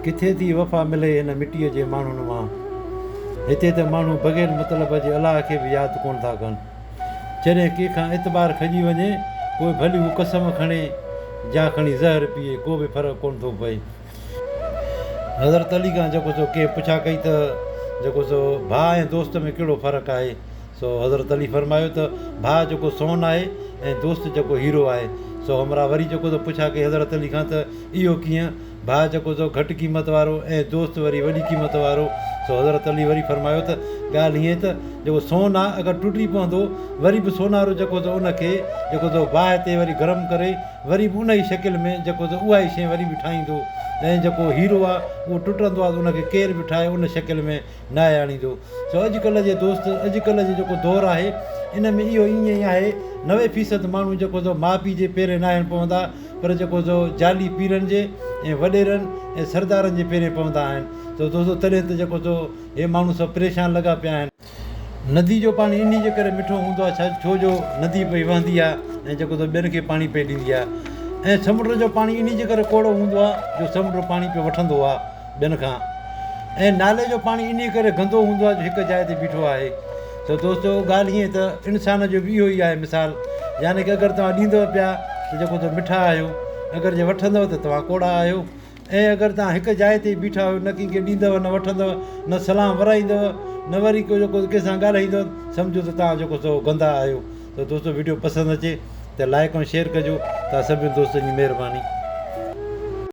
ڪٿي ٿي وفا ملي هن مٽيء جي ماڻهن مان. هتي ته ماڻهو بغير مطلب جي الله کي به ياد ڪونه ٿا ڪن. جڏهن ڪنهن کان اعتبار کڄي وڃي، پوء ڀلي هو قسم کڻي يا کڻي زهر پيئي، ڪو به فرق ڪونه ٿو پئي. حضرت علي کان جيڪو سو ڪنهن پڇا ڪئي ته جيڪو سو ڀاء ۽ دوست ۾ ڪهڙو فرق آهي؟ سو حضرت علي فرمايو ته ڀاء جيڪو سون آهي ۽ دوست جيڪو هيرو آهي. سو همراهه وري جيڪو سو پڇا ڪئي حضرت علي کان ته اهو ڪيئن؟ ڀاء جيڪو سو گهٽ قيمت وارو ۽ دوست وري وڏي قيمت وارو. سو حضرت علي وري فرمايو ته ڳالهه هيئن ته جيڪو سون آ اگر ٽٽي پوندو وري به سونارو جيڪو سو ان کي جيڪو سو باهه تي وري گرم ڪري وري به ان ئي شڪل ۾ جيڪو سو اها ئي شيء وري به ٺاهيندو ۽ جيڪو هيرو آ اهو ٽٽندو آ ته ان کي ڪير به ٺاهي ان شڪل ۾ ناهي آڻيندو. سو اڄڪلهه جي دوست اڄڪلهه جي جيڪو دور آهي ان ۾ اهو ائين ئي آهي 90 فيصد ماڻهو جيڪو سو ماء پيء جي پيرين ناهن پوندا پر جيڪو سو جعلي پيرن جي ۽ وڏيرن ۽ سردارن جي پيرين پوندا آهن سو دوستو تڏهن ته جيڪو سو هي ماڻهو سڀ پريشان لڳا پيا آهن. ندي جو پاڻي انهي جي ڪري مٺو هوندو آهي ڇو جو ندي پئي وهندي آهي ۽ جيڪو سو ٻين کي پاڻي پئي ڏيندي آهي ۽ سمنڊ جو پاڻي انهي جي ڪري ڪوڙو هوندو آهي جو سمنڊ پاڻي پيو وٺندو آهي ٻين کان ۽ نالي جو پاڻي انهي ڪري گندو هوندو آهي جو هڪ جاء تي بيٺو آهي ته دوستو ڳالهه هيئن ته انسان جو به اهو ئي آهي مثال يعني ڪه اگر توهان ڏيندؤ پيا ته جيڪو ته مٺا آهيو اگر جي وٺندؤ ته توهان ڪوڙا آهيو ۽ اگر توهان هڪ جاء تي بيٺا آهيو نه ڪنهن کي ڏيندؤ نه وٺندؤ نه سلام ورائيندؤ نه وري ڪو جيڪو ڪنهن سان ڳالهائيندؤ سمجهو ته توهان جيڪو سو گندا آهيو ته دوستو وڊيو پسند اچي ته لائڪ ۽ شيئر ڪجو توهان سڀني دوستن جي مهرباني.